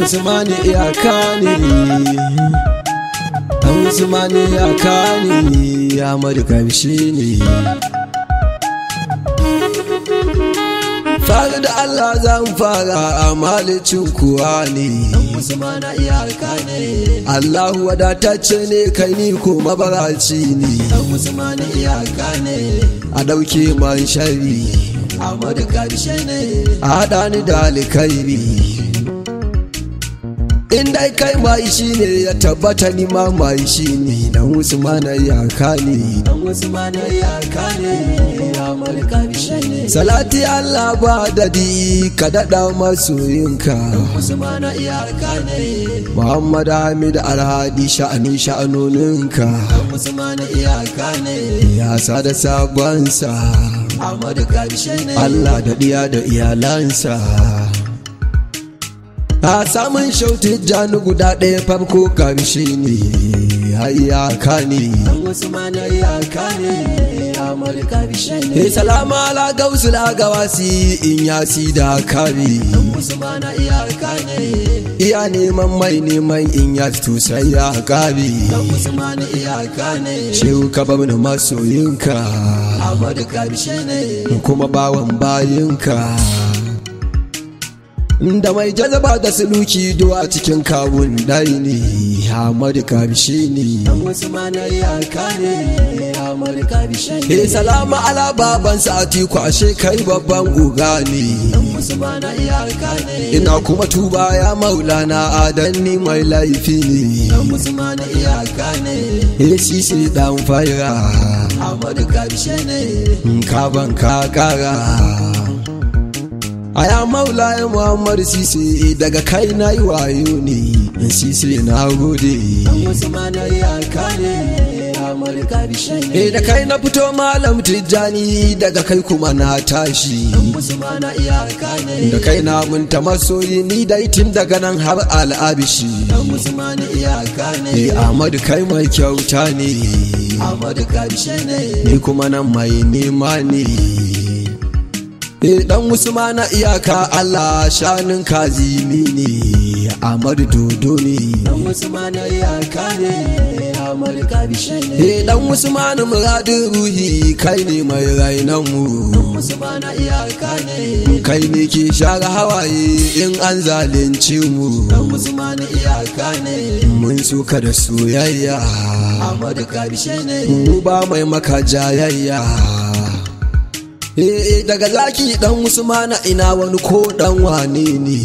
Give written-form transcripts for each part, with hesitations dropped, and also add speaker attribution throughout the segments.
Speaker 1: Usmani iyaka ne, Usmani iyaka ne, Ahmadu kamshi ne. Fara da Allah zan fara a malicin kuwa ne. Usmani iyaka ne, Allahu wadatacce ne kai ni ko mabaraci ne. Usmani iyaka ne, a ɗauke man shari, Ahmadu kamshi ne, a haɗa ni da alkhairi. In dai kai mai shi ne ya tabbata ni ma mai shi ne, dan Usmana iyaka ne, dan Usmana iyaka ne, Ahmadu kamshi ne. Salati Allah ba dadi ka dada masoyinka, dan Usmana iyaka ne, Muhammad Hamid Alhadi sha'anin sha'anoninka, dan Usmana iyaka ne, ya sada sabonsa, Ahmadu kamshi ne, Allah da diya da iyalansa. A samun shautin jani guda ɗaya farko kamshi ne, iyaka ne, Usmana iyaka ne, Ahmadu kamshi ne. Salama ala gausu la gawasi in yasi da kari, Usmana iyaka ne, iya neman mai neman in ya to sai ya kari, Usmana iyaka ne, shehu ka bar ni masoyinka, Ahmadu kamshi ne, kuma bawan bayinka. Da mai jazaba da suluki do a cikin kawun dai ne, Ahmadu kamshi ne, Usmana iyaka ne, Ahmadu kamshi ne. Salama ala baban sa'ati kwashe kai babban uga ne, Usmana iyaka ne, ina kuma tuba ya maulana adanni mai laifi ne, Usmana iyaka ne, sisi dan faira, Ahmadu kamshi ne, ka ban ka kara. Aya Maulaya Muhammad Sisi daga kai na yi wayo ne, Sisi na gode. Usmana iyaka ne, Ahmadu kamshi ne. Da kai na fito Malam Tijjani daga kai kuma na tashi. Usmana iyaka ne, da kai na munta masoyi ni dai tun daga nan har al'abishi. Usmana iyaka ne, Ahmadu kai mai kyauta ne, Ahmadu kamshi ne, ni kuma nan mai nema ne. Dan Usmana iyaka Allah shanin kazimi ne, Ahmadu dodo ne, Dan Usmana iyaka ne, Ahmadu kamshi ne. Dan Usmana muradin ruhi kai ne mai rainan mu, Dan Usmana iyaka ne, kai ne ke share hawaye in an zalunci mu, Dan Usmana iyaka ne, mun suka da soyayya, Ahmadu kamshi ne, mu ba mai maka jayayya. Daga zaki dan Usmana ina wani ko dan wane ne,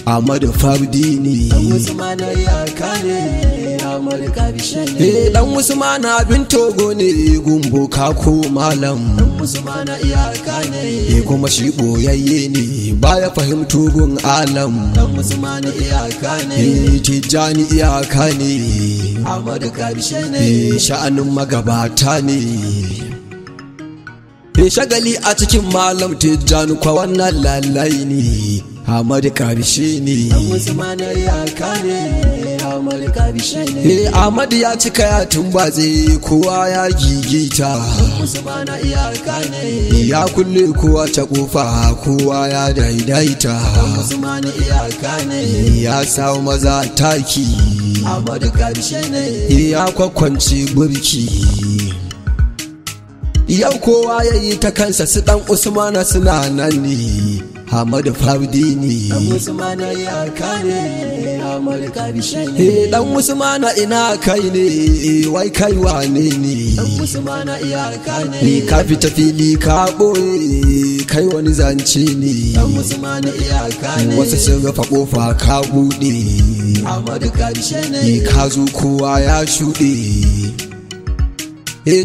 Speaker 1: Ahmadu Fardi ne, Dan Usmana iyaka ne, Ahmadu kamshi ne. Dan Usmana bin togo ne gumbo ka ko malam, Dan Usmana iyaka ne, kuma shi boyayye ne baya fahimtu gun alam, Dan Usmana iyaka ne, Tijjani iyaka ne, Ahmadu kamshi ne, sha'anin magabata ne. Shagali a cikin Malam Tijjani kwa wannan lalai ne, Ahmadu kamshi ne, Dan Usmana iyaka ne, Ahmadu kamshi ne. Ahmadu ya cika ya tumbatse kowa ya gigita, Dan Usmana iyaka ne, ya kulle kowa ta kofa kowa ya daidaita, Dan Usmana iyaka ne, ya samu maza taki, Ahmadu kamshi ne, ya kwakwanci burki. Yau kowa ya yi ta kansa su dan Usmana suna nan ne, Ahmadu Fardi ne, Dan Usmana iyaka ne, Ahmadu kamshi ne. Dan Usmana ina kai ne, wai kai wane ne, Dan Usmana iyaka ne, ka fita fili ka ɓoye kai wani zance ne, Dan Usmana iyaka ne, wasu sun rufe kofa ka buɗe, Ahmadu kamshi ne, ka zo kowa ya shuɗe.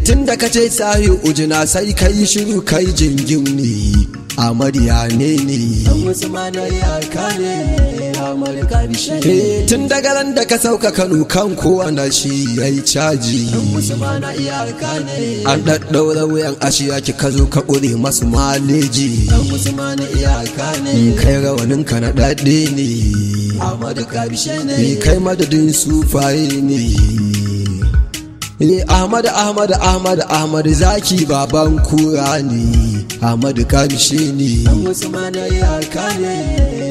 Speaker 1: Tun da ka ce sahi ujina sai kai shiru kai jingim ne, Ahmad ya ne ne.
Speaker 2: Dan Usmanu iyaka ne, Ahmad Karshe ne.
Speaker 1: Tun daga ran da ka sauka Kano kan kowa na shi yayi caji.
Speaker 2: Dan Usmanu iyaka ne.
Speaker 1: An ɗaɗɗaura wuyan ashiya ki ka zo ka ƙure masu maleji.
Speaker 2: Dan Usmanu iyaka ne.
Speaker 1: Kai rawanin ka na ɗaɗɗe ne.
Speaker 2: Ahmad Karshe ne.
Speaker 1: Kai madadin sufaye ne. Ahmad Ahmad Ahmad Ahmad zaki baban kura ne. Ahmad Karshe ne.
Speaker 2: Dan Usmanu iyaka ne,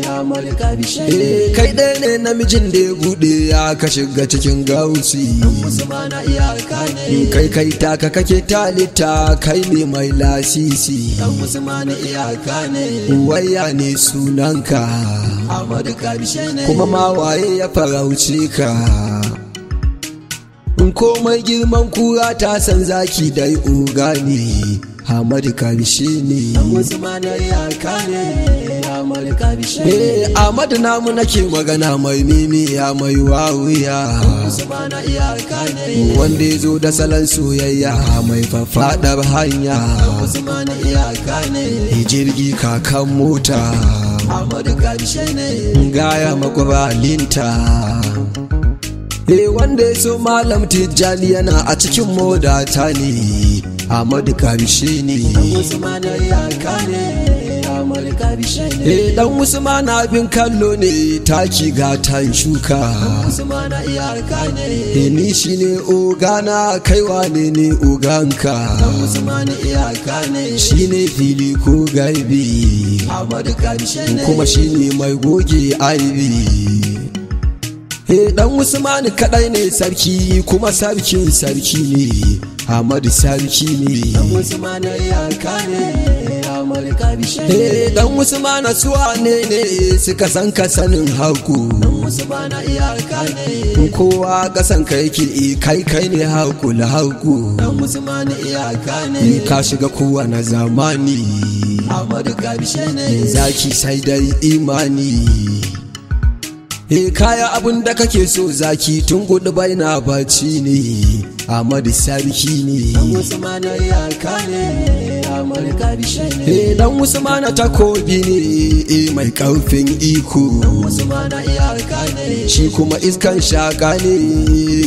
Speaker 2: Ahmad Karshe ne.
Speaker 1: Kai ɗaya ne namijin da ya buɗe ya ka shiga cikin gausi.
Speaker 2: Dan Usmanu iyaka ne.
Speaker 1: Kai kai taka kake talita kai ne mai lasisi.
Speaker 2: Dan Usmanu iyaka ne.
Speaker 1: Waya ne sunanka.
Speaker 2: Ahmad Karshe ne.
Speaker 1: Kuma ma waye ya farauce ka. In komai girman kura ta san zaki dai oga ne. Ahmad Karshe ne.
Speaker 2: Dan Usmanu iyaka ne, Ahmad Karshe ne.
Speaker 1: Ahmad namu nake magana mai mimiya mai wawiya.
Speaker 2: Dan Usmanu iyaka ne.
Speaker 1: Wanda ya zo da salon soyayya mai fafaɗar hanya.
Speaker 2: Dan Usmanu iyaka ne.
Speaker 1: Jirgi kakan mota.
Speaker 2: Ahmad Karshe ne.
Speaker 1: Gaya makwabalinta. Wanda ya so Malam Tijjani yana a cikin modata ne. Ahmad Karshe ne.
Speaker 2: Dan Usmanu iyaka ne, Ahmad Karshe ne.
Speaker 1: Dan Usmanu abin kallo ne taki gatan shuka.
Speaker 2: Dan Usmanu iyaka ne.
Speaker 1: Ni shine ogana kai wane ne oganka.
Speaker 2: Dan Usmanu iyaka ne.
Speaker 1: Shine fili ko gaibi.
Speaker 2: Ahmad Karshe ne.
Speaker 1: Kuma shine mai goge aibi. Dan Usmanu kadai ne sarki kuma sarkin sarki ne. Ahmad sarki ne.
Speaker 2: Dan Usmanu iyaka ne, Ahmad Karshe ne.
Speaker 1: Dan Usmanu su wane ne suka san ka sanin haku.
Speaker 2: Dan Usmanu iyaka ne.
Speaker 1: Kowa kasan ka yake kai kai ne haku la haku.
Speaker 2: Dan Usmanu iyaka ne.
Speaker 1: Ka shiga kowane zamani.
Speaker 2: Ahmad Karshe ne.
Speaker 1: Zaki sai dai imani. Kaya abun da kake so zaki tun gudu bai na bacci ne. Ahmad sarki ne.
Speaker 2: Dan Usmanu iyaka ne, Ahmad Karshe ne.
Speaker 1: Dan Usmanu takobi ne mai karfin iko.
Speaker 2: Dan Usmanu iyaka ne.
Speaker 1: Shi kuma iskan shaka ne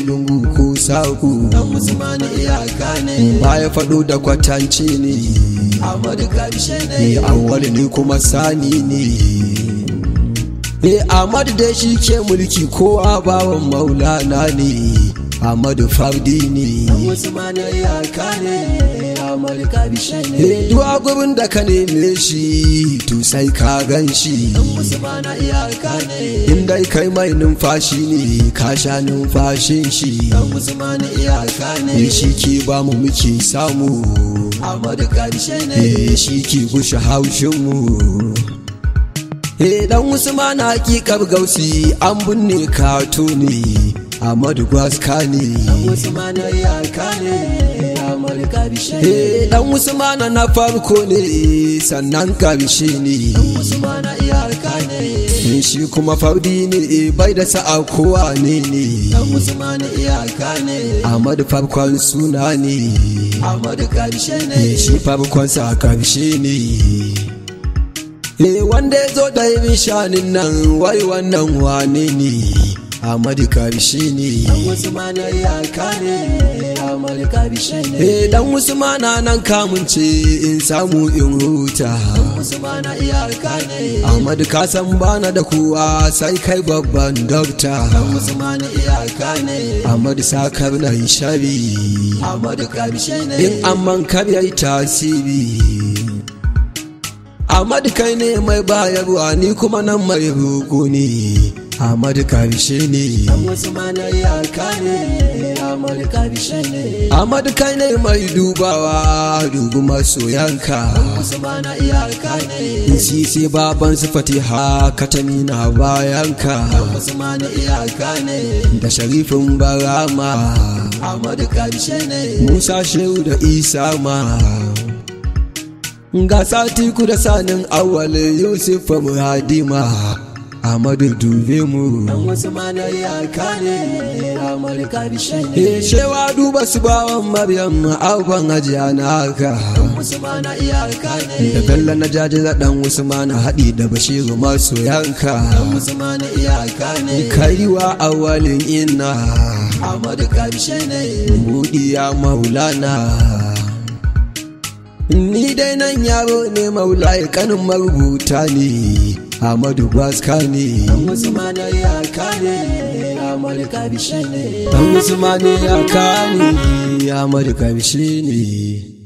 Speaker 1: lungu ko saku.
Speaker 2: Dan Usmanu iyaka ne.
Speaker 1: Baya faɗo da kwatance ne.
Speaker 2: Ahmad Karshe ne.
Speaker 1: Awwal ne kuma sani ne. Ahmad dai shi ke mulki kowa bawan Maulana ne. Ahmad Fardi ne.
Speaker 2: Dan Usmanu iyaka ne, Ahmad Karshe ne.
Speaker 1: Duwa gurin da ka neme shi to sai ka gan shi.
Speaker 2: Dan Usmanu iyaka ne.
Speaker 1: In dai kai mai numfashi ne ka sha numfashin shi.
Speaker 2: Dan Usmanu iyaka ne.
Speaker 1: Shi ke ba mu muke samu.
Speaker 2: Ahmad Karshe ne.
Speaker 1: Shi ke gushe haushin mu. Dan Usmanu hakikar gausi an binne kato ne. Ahmad Gwaska ne.
Speaker 2: Dan Usmanu iyaka ne, Ahmad Karshe ne.
Speaker 1: Dan Usmanu na farko ne sannan karshe ne.
Speaker 2: Dan Usmanu iyaka ne.
Speaker 1: Shi kuma fardi ne bai da sa'a kowa ne ne.
Speaker 2: Dan Usmanu iyaka ne.
Speaker 1: Ahmad farkon suna ne.
Speaker 2: Ahmad Karshe ne.
Speaker 1: Shi farkon sa karshe ne. Wanda ya zo da yin shanin nan wai wannan wane ne. Ahmad Karshe ne.
Speaker 2: Dan Usmanu iyaka ne, Ahmad Karshe ne.
Speaker 1: Dan Usmanu nan kamunce in samu in huta.
Speaker 2: Dan Usmanu iyaka ne.
Speaker 1: Ahmad ka san bana da kowa sai kai babban dokta.
Speaker 2: Dan Usmanu iyaka ne.
Speaker 1: Ahmad sakar na shari.
Speaker 2: Ahmad Karshe ne.
Speaker 1: In amman kar yayi tasiri. Ahmad kai ne mai bayarwa ni kuma nan mai roƙo ne. Ahmad Karshe ne.
Speaker 2: Dan Usmanu iyaka ne, Ahmad Karshe ne.
Speaker 1: Ahmad kai ne mai dubawa dubu masoyanka.
Speaker 2: Dan Usmanu iyaka ne.
Speaker 1: Sisi baban su Fatiha katami na bayanka.
Speaker 2: Dan Usmanu iyaka ne.
Speaker 1: Da Sharifin Barama.
Speaker 2: Ahmad Karshe ne.
Speaker 1: Musa Shehu da Isa ma. Ga Satiku da Sanin Awwal Yusuf Muhadima. Ahmadu dube mu.
Speaker 2: Dan Usmanu iyaka ne, Ahmadu karshe ne.
Speaker 1: Eh, shewa duba su bawan Maryam abban hajiya na haka.
Speaker 2: Dan Usmanu iyaka ne.
Speaker 1: Da Bello na jaji da dan Usmanu haɗi da Bashiru masu yanka.
Speaker 2: Dan Usmanu iyaka ne.
Speaker 1: Kaiwa awalin inna.
Speaker 2: Ahmadu karshe ne.
Speaker 1: Buɗiya maulana. Ni dai nan yaro ne maulai kanin marubuta ne. Ahmadu Baska ne.
Speaker 2: Dan Usmanu iyaka ne, Ahmadu karshe ne.
Speaker 1: Dan Usmanu ya kani, Ahmadu karshe ne.